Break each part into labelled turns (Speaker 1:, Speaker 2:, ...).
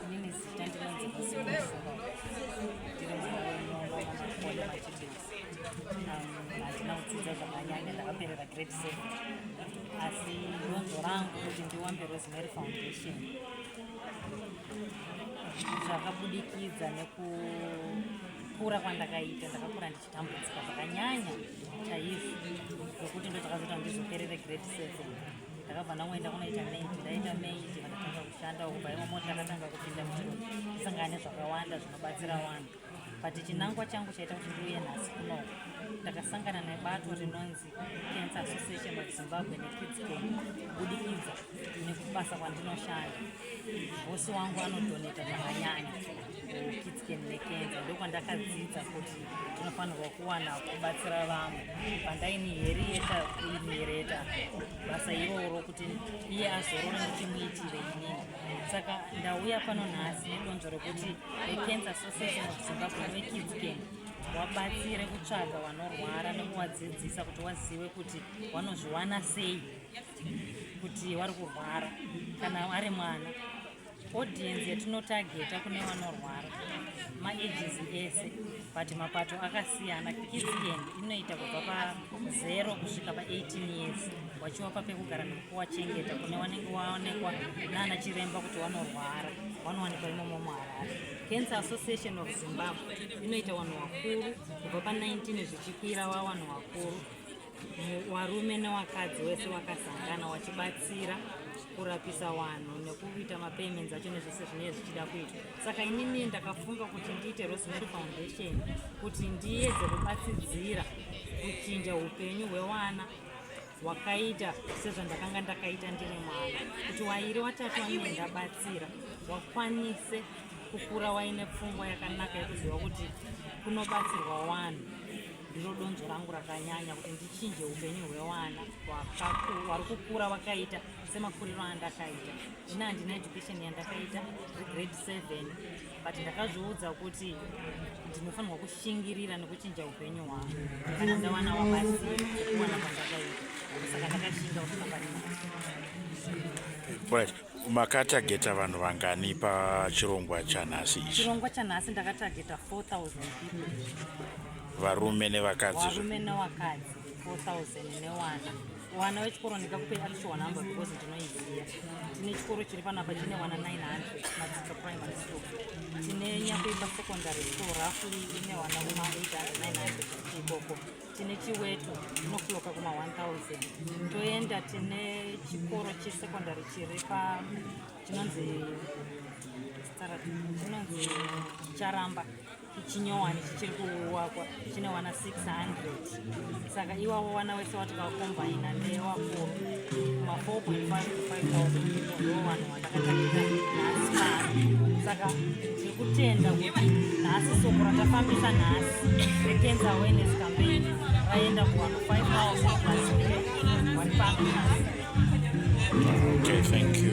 Speaker 1: Inini zita ndinonzi Rosemary Shumba. Ndiri mwana wemuno muMakoni maChitezi. Handina kudzidza zvakanyanya, ndakaperera grade 7. Asi donzvo rangu kuti ndiwambe Rosemary Foundation zvakabudikidza nekukura kwandakaita. Ndakakura ndichitambudzika zvakanyanya chaizvo zvokuti ndochakazoita ndizoperere grade 7. Ndakabva ndangoenda kunoita maid, ndaita maid vakatanga kushanda kubva imomo ndakatanga kupinda muchiro kusangana nezvakawanda zvinobatsira vanhu. But chinangwa changu chaita kuti ndiuye nhasi kunoku, ndakasangana nebato rinonzi Cancer Association of Zimbabwe neKids Can kubudikidza nekubasa kwandinoshanda. Bosi wangu anodoneta zvakanyanya kuKids Can neCancer, ndokwandakadzidza kuti tinofanirwa kuwana kubatsira vamwe. Pandainiherieta kuinhereta basa iroro kuti iye azorore ndichimuitire inini. Saka ndauya pano nhasi nedonzvo rekuti veCancer Association of Zimbabwe neveKids Can wabatsire kutsvaga vanorwara nekuvadzidzisa kuti wazive kuti vanozviwana sei kuti vari kurwara kana ari mwana. Audience yatinotageta kune vanorwara maages ese, but mapato akasiyana. Kids Can inoita kubva pa0 kusvika pa18 years, wachiwapa pekugara nekuwachengeta kune wanenge waonekwa nana chiremba kuti wanorwara, wanowanikwa imomo muHarare. Cancer Association of Zimbabwe inoita vanhu vakuru kubva pa19 zvichikwira, wavanhu vakuru, warume newakadzi wese wakasangana, wachibatsira kurapisa vanhu nekuita mapayments acho nezvese zvinenge zvichida kuitwa. Saka inini ndakafunga kuti ndiite Rosemary Foundation kuti ndiedze kubatsidzira kuchinja upenyu hwevana wakaita sezvandakanga ndakaita ndiri mwana, kuti wairi watatu wanenge ndabatsira wakwanise kukura waine pfungwa yakanaka yekuziva kuti kunobatsirwa vanhu. Ndiro donzvo rangu rakanyanya, kuti ndichinje upenyu hwevana vari kukura vakaita semakuriro andakaita. Ini handina education yandakaita, ndiri grade 7, but ndakazviudza kuti ndinofanirwa kushingirira nekuchinja upenyu hwangu kana ndawana wabatsira sekuwana kwandakaita. Saka ndakashinga kusvika pari.
Speaker 2: Right, makatageta vanhu vangani pachirongwa chanhasi ichi?
Speaker 1: Chirongwa chanhasi ndakatageta 4000 people.
Speaker 2: Varume nevakadzi?
Speaker 1: Varume nevakadzi 4000 newana wana wechikoro. Ndingakupe actual number because ndinoiziva. Tine chikoro chiri panapa chine wana 900, Matsika Primary School. Tine Nyakuipa Secondary School, roughly ine wana kuma 800 900 ikoko. Tine Chiweto inofloka kuma 1000. Toenda tine chikoro chesecondary chiri pa chinonzi Charamba, chinyowani chichiri kuvakwa, chine wana 600. Saka iwavo wana wese watikakombaina ndewakuru kuma 4.5 to 5000 people, ndo vanhu vandakatakita nhasi pano. Saka tiri kutenda kuti nhasi soko ratafambisa nhasi recancer awareness campaign raenda kuvanhu 5000 plus people vari pano nhasi.
Speaker 2: Okay, thank you.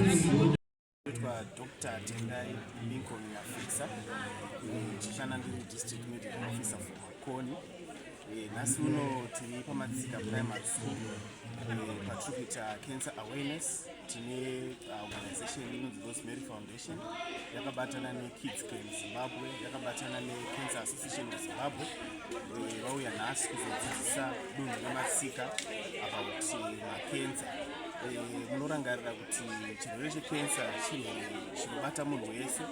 Speaker 3: Ndinoitwa Dr Tendai Lincoln Nyafixa, ndichishanda ndiri district medical officer for Makoni. Nhasi uno tiri paMatsika Primary School, patiri kuita cancer awareness. Tine organization inonzi Rosemary Foundation, yakabatana neKids Can Zimbabwe, yakabatana neCancer Association of Zimbabwe. Vauya nhasi kuzodzidzisa dunhu reMatsika about macancer. Munorangarira kuti chirwere checancer chirwere chinobata munhu wese,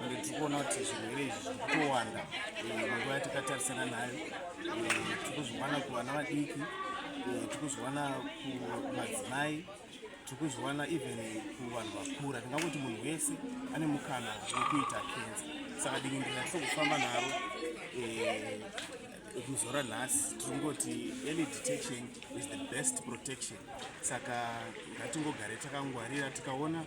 Speaker 3: ende tiri kuona kuti zvirwere izvi zviri kutowanda munguva yatakatarisana nayo. Tiri kuzviwana kuvana vadiki, tiri kuzviwana kumadzimai, tiri kuzviwana even kuvanhu vakura. Tingangoti munhu wese ane mukana wekuita cancer. Saka dingindira ratiri kufamba naro kuzora nhasi, tirikungoti early detection is the best protection. Saka ngatingogare takangwarira. Tikaona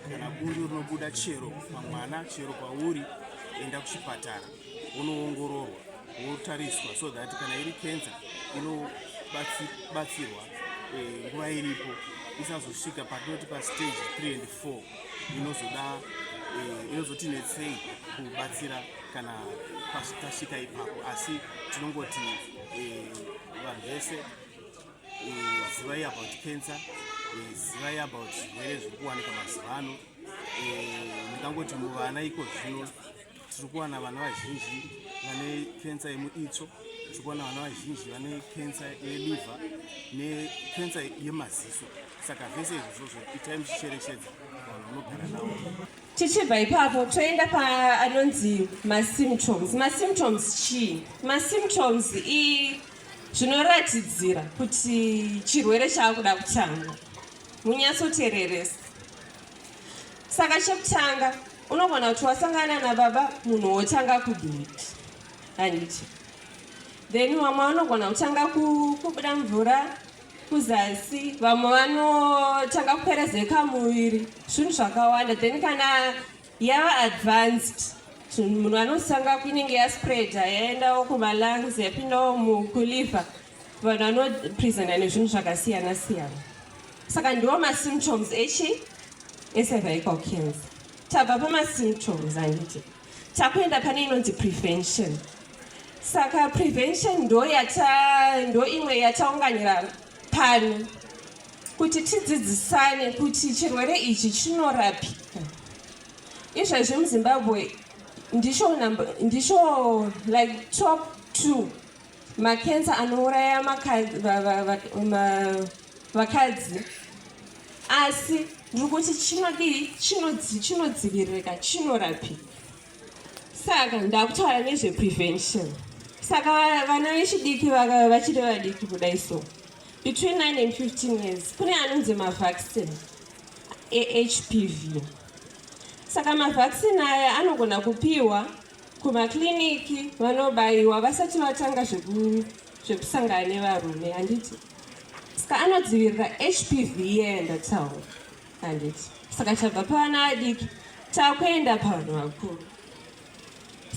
Speaker 3: kana bundu rinobuda, chero pamwana, chero pauri, enda kuchipatara unoongororwa, wotariswa, so that kana iri cancer inobatsirwa nguva iripo, isazosvika patinoti pastage 3 and 4, inozoda inozotinetsei kubatsira kana tasvika ipapo. Asi tinongoti vanhu vese, zivai about cancer. Zivai about zvirwere zviri kuwanika mazuva ano. Ndingangoti muvana iko zvino tiri kuwana vana vazhinji vane kensa yemuitsvo, tiri kuwana vana vazhinji vane kensa yeliver nekensa yemaziso. Saka zvese izvozvozvo itai muchicherechedza vanhu vanogara navo.
Speaker 4: Tichibva ipapo toenda paanonzi masymptoms. Masymptoms chii? Masymptoms i zvinoratidzira kuti chirwere chaakuda kutanga. Munyatsotereresa. Saka chekutanga, unogona kuti wasangana nababa, munhu wotanga kubleed, handiti? Then vamwe vanogona kutanga kubuda mvura kuzasi, vamwe vanotanga kuperezeka muviri, zvinhu zvakawanda. Then kana yava advanced, munhu anosanga inenge yaspreada, yaendawo kumalungs, yapindawo mukuliver. Vanhu vanopresenta nezvinhu zvakasiyana siyana. Saka ndiwo masymptoms echi ecervical cancer. Tabva pamasymptoms, handiti? Takuenda pane inonzi prevention. Saka prevention ndo yata ndo imwe yataunganira pano kuti tidzidzisane kuti chirwere ichi chinorapika. Izvezvi muZimbabwe ndicho like top two makensa anouraya vakadzi, asi ndiri kuti chinodii? Chinodziviririka, chinorapika. Saka ndakutaura nezveprevention. Saka vana vechidiki vachiri vadiki kudai, so between 9 and 15 years, kune anonzi mavaccine eHPV. Saka mavaccine aya anogona kupiwa kumakliniki, vanobayiwa vasati vatanga zvekusangana nevarume, handiti? Saka anodzivirira HPV iyaya ndataura, handiti? Saka chabva pavana vadiki, takuenda pavanhu vakuru.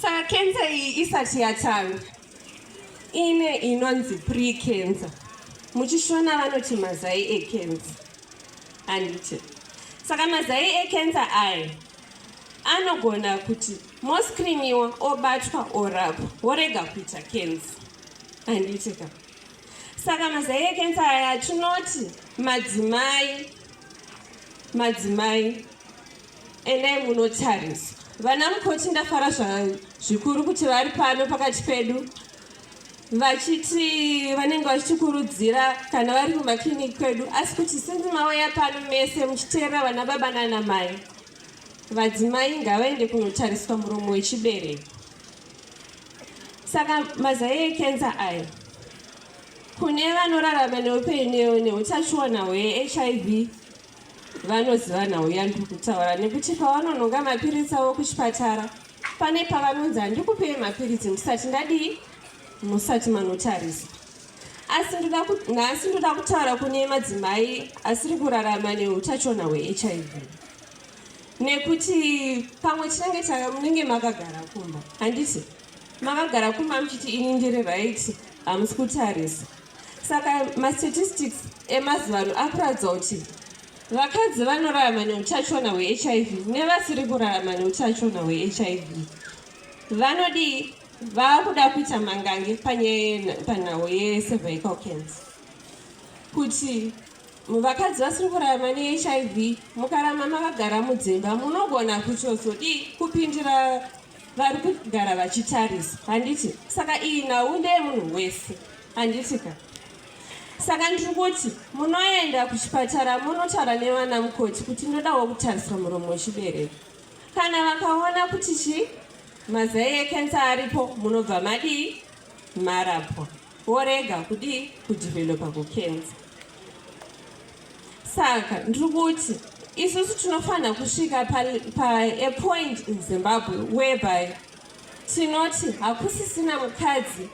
Speaker 4: Saka kensa iyi isati yatanga, ine inonzi pre-cancer. MuchiShona vanoti mazai ekensa, handiti? Saka mazai ekensa aya anogona kuti moscreeniwa, obatwa, orapwa, worega kuita kensa, handiti ka? Saka mazai ekensa aya tinoti madzimai, madzimai, endai munotariswa. Vana mukoti, ndafara zvikuru kuti vari pano pakati pedu, vachiti vanenge vachitikurudzira kana vari kumakliniki kwedu. Asi kuti sinzi mauya pano mese muchiteerera, vana baba nana mai, vadzimai ngavaende kunotariswa muromo wechibereko. Saka mazai ekensa aya, kune vanorarama neupenyu neutachiona hweHIV vanoziva nhau yandiri kutaura, nekuti pavanonhonga mapiritsi avo kuchipatara, pane pavanonzi, "Handikupei mapiritsi musati ndadii, musati manotarisa." Asi nhasi ndoda kutaura kune madzimai asiri kurarama neutachiona hweHIV, nekuti pamwe tinenge munenge makagara kumba, handiti? Makagara kumba muchiti, "Ini ndiri right," hamusi kutarisa. Saka mastatistics emazuva ano akuratidza kuti vakadzi vanorarama neutachiona hweHIV nevasiri kurarama neutachiona hweHIV vanodii? Vaakuda kuita mangange panyaya, panhau yecervical cancer, kuti vakadzi vasiri kurarama neHIV, mukaramba makagara mudzimba, munogona kutozodii? Kupindira vari kugara vachitarisa, handiti? Saka iyi nhau ndeyemunhu wese, handiti ka? Saka ndiri kuti munoenda kuchipatara, munotaura nevana mukoti kuti, "Ndodawo kutariswa muromo wechibereko." Kana vakaona kuti chi mazai ekensa aripo, munobva madii? Marapwa, worega kudii? Kudevelopa kukensa. Saka ndiri kuti isusu tinofanira kusvika pa a point in Zimbabwe whereby tinoti hakusisina mukadzi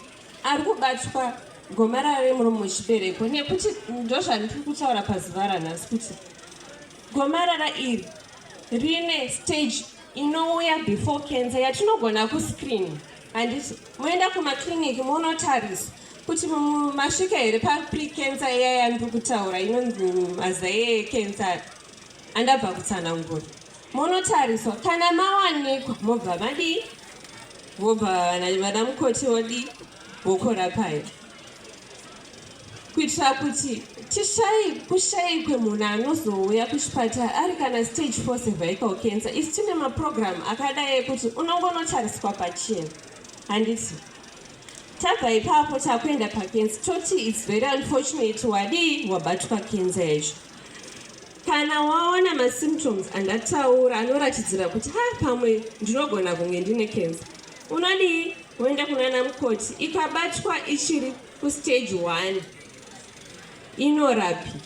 Speaker 4: ari kubatwa gomarara remuromo wechibereko, nekuti ndozvandiri kutaura pazuva ranhasi, kuti gomarara iri rine stage inouya before cancer yatinogona kuscreen, handiti? Moenda kumakliniki, munotariswa kuti masvika here paprecancer iya yandiri kutaura, inonzi mazai ecancer andabva kutsanangura. Munotariswa, kana mawanikwa, mobva madii? Vobva vana mukoti vodii? Vokorapai. Kuitira Kuitira kuti tishai kushayikwe munhu anozouya kuchipatara ari kana stage 4 cervical cancer. Isu tine mapurogiramu akadai ekuti unongonotariswa pachena, handiti? Tabva ipapo takuenda pacancer. Toti it's very unfortunate, wadii, wabatwa cancer yacho. Kana waona masymptoms andataura anoratidzira kuti ha, pamwe ndinogona kunge ndine cancer, unodii? Woenda kunana mukoti. Ikabatwa ichiri kustage 1, inorapika.